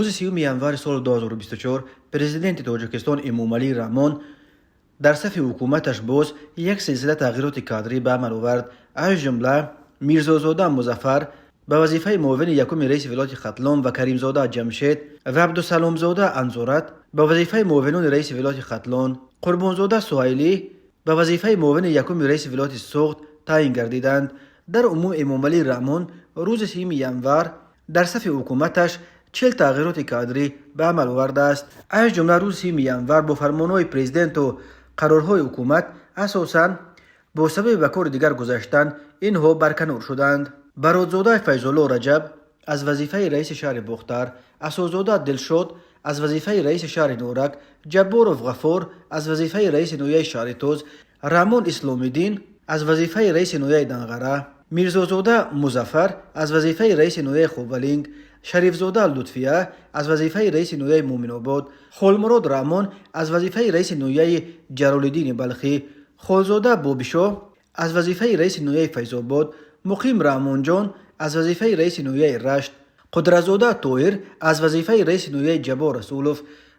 Рӯзи 30 январи соли 2024 президенти Тоҷикистон Эмомалӣ Раҳмон дар сафи ҳукуматаш боз як силсила тағйироти кадрӣ ба амал овард. Аз ҷумла Мирзозода Музаффар ба вазифаи муовини якуми раиси вилояти Хатлон ва Каримзода Ҷамшед ва Абдусаломзода Анзорат ба вазифаи муовинони раиси вилояти Хатлон, Қурбонзода Суҳайлӣ ба вазифаи муовини якуми раиси вилояти Суғд таъин гардиданд. Дар умум Эмомалӣ Раҳмон рӯзи 30 январ дар сафи ҳукуматаш 40 тағйироти кадрӣ ба амал овардааст. Аз ҷумла рӯзи 30 январ бо фармонҳои президенту қарорҳои ҳукумат, асосан бо сабаби ба кори дигар гузаштан, инҳо барканор шуданд: Баротзода Файзулло Раҷаб аз вазифаи раиси шаҳри Бохтар, Асозода Дилшод аз вазифаи раиси шаҳри Норак, Ҷабборов Ғафур аз вазифаи раиси ноҳияи Шаҳритоз, Раҳмон Исломиддин аз вазифаи раиси ноҳияи Данғара, Мирзозода Музаффар аз вазифаи раиси ноҳияи Ховалинг, Шарифзода Лутфия аз вазифаи раиси ноҳияи Муъминобод, Холмурод Раҳмон аз вазифаи раиси ноҳияи Ҷалолиддини Балхӣ, Холзода Бобишоҳ аз вазифаи раиси ноҳияи Файзобод, Муқим Раҳмонҷон аз вазифаи раиси ноҳияи Рашт, Қудратзода Тоҳир аз вазифаи раиси ноҳияи Ҷаббор Расулов,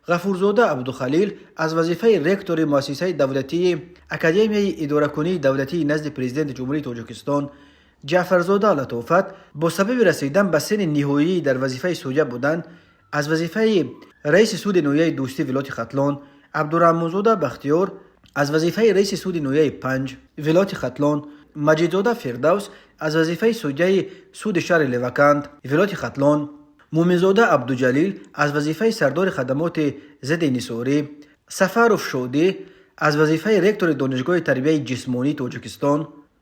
Ғафурзода Абдухалил аз вазифаи ректори муассисаи давлатии Академияи идоракунии давлатии назди Президенти Ҷумҳурии Тоҷикистон, Ҷаъфарзода Латофат бо сабаби расидан ба синни ниҳоии дар вазифаи судя будан аз вазифаи раиси суди ноҳияи Дӯстӣ вилояти Хатлон, Абдураҳмонзода Бахтиёр аз вазифаи раиси суди ноҳияи Панҷ вилояти Хатлон, Маҷидзода Фирдавс аз вазифаи судяи суди шаҳри Леваканд вилояти Хатлон, Муъминзода Абдуҷалил аз вазифаи сардори хадамоти зидди инҳисорӣ, Сафаров Шодӣ аз вазифаи ректори Донишгоҳи тарбияи ҷисмонии Тоҷикистон,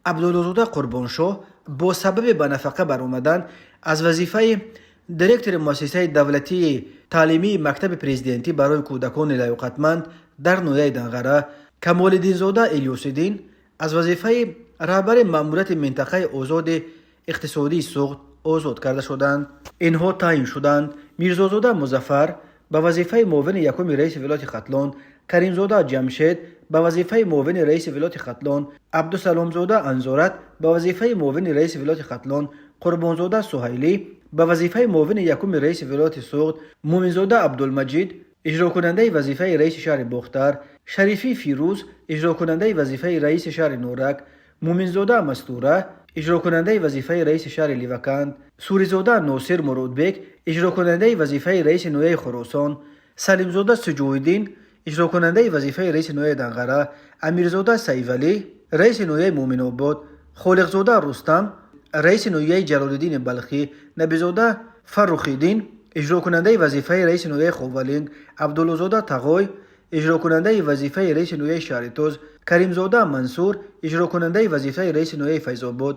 Абдуллозода Қурбоншоҳ бо сабаби ба нафақа баромадан аз вазифаи директори муассисаи давлатии таълимии мактаби президентӣ барои кӯдакони лаёқатманд дар ноҳияи Данғара, Камолиддинзода Илёсиддин аз вазифаи раҳбари маъмурияти минтақаи озоди иқтисодии Суғд озод карда шуданд. Инҳо таъин шуданд: Мирзозода Музаффар ба вазифаи муовини якуми раиси вилояти Хатлон, Каримзода Ҷамшед ба вазифаи муовини раиси вилояти Хатлон, Абдусаломзода Анзорат ба вазифаи муовини раиси вилояти Хатлон, Қурбонзода Суҳайлӣ ба вазифаи муовини якуми раиси вилояти Суғд, Муъминзода Абдулмаҷид иҷрокунандаи вазифаи раиси шаҳри Бохтар, Шарифӣ Фирӯз иҷрокунандаи вазифаи раиси шаҳри Норак, Муъминзода Мастура иҷрокунандаи вазифаи раиси шаҳри Леваканд, Суризода Носир Муродбек иҷрокунандаи вазифаи раиси ноҳияи Хуросон, Салимзода Суҷоиддин иҷрокунандаи вазифаи раиси ноҳияи Данғара, Амирзода Саивалӣ раиси ноҳияи Муъминобод, Холиқзода Рустам раиси ноҳияи Ҷалолиддини Балхӣ, Набизода Фаррухиддин иҷрокунандаи вазифаи раиси ноҳияи Ховалинг, Абдуллозода Тағой иҷрокунандаи вазифаи раиси ноҳияи Шаҳритоз, Каримзода Мансур иҷрокунандаи вазифаи раиси ноҳияи Файзобод,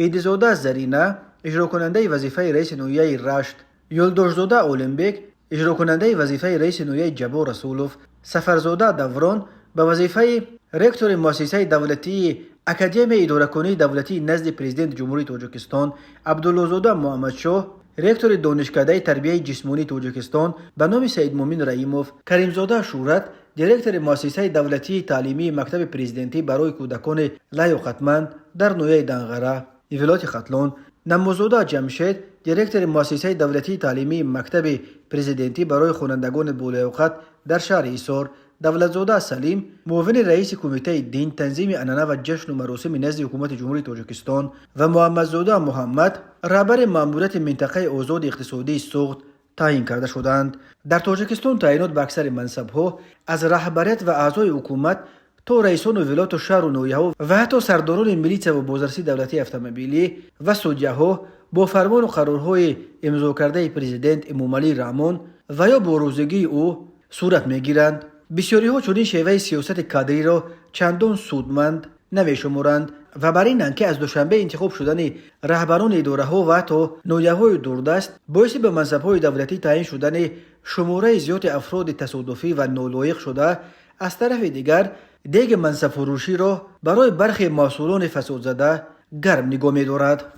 Идизода Зарина иҷрокунандаи вазифаи раиси ноҳияи Рашт, Юлдошзода Олимбек иҷрокунандаи вазифаи раиси ноҳияи Ҷаббор Расулов, Сафарзода Даврон ба вазифаи ректори муассисаи давлатии Академияи идоракунии давлатии назди Президенти Ҷумҳурии Тоҷикистон, Абдуллозода Муҳаммадшоҳ ректори Донишкадаи тарбияи ҷисмонии Тоҷикистон ба номи Саидмуъмин Раимов, Каримзода Шӯрат директори муассисаи давлатии таълимии мактаби президентӣ барои кӯдакони лаёқатманд дар ноҳияи Данғара вилояти Хатлон, Намоззода Ҷамшед директори муассисаи давлатии таълимии мактаби президентӣ барои хонандагони болаёқат дар шаҳри Ҳисор, Давлатзода Салим муовини раиси Кумитаи дин, танзими анъана ва ҷашну маросими назди Ҳукумати Ҷумҳурии Тоҷикистон ва Муҳаммадзода Муҳаммад раҳбари маъмурияти минтақаи озоди иқтисодии Суғд таъин карда шуданд. Дар Тоҷикистон таъинот ба аксари мансабҳо аз раҳбарият ва аъзои ҳукумат то раисону вилояту шаҳру ноҳияҳо ва ҳатто сардорони милитсия ва бозрасии давлатии автомобилӣ ва судяҳо бо фармону қарорҳои имзокардаи президент Эмомалӣ Раҳмон ва ё бо розигии ӯ сурат мегиранд. Бисёриҳо чунин шеваи сиёсати кадриро чандон судманд намешуморанд ва бар инанд, ки аз Душанбе интихоб шудани раҳбарони идораҳо ва ҳатто ноҳияҳои дурдаст боиси ба мансабҳои давлатӣ таъин шудани шумораи зиёди афроди тасодуфӣ ва нолоиқ шуда, аз тарафи дигар деги мансабфурӯширо барои бархе масъулони фасодзада гарм нигоҳ медорад.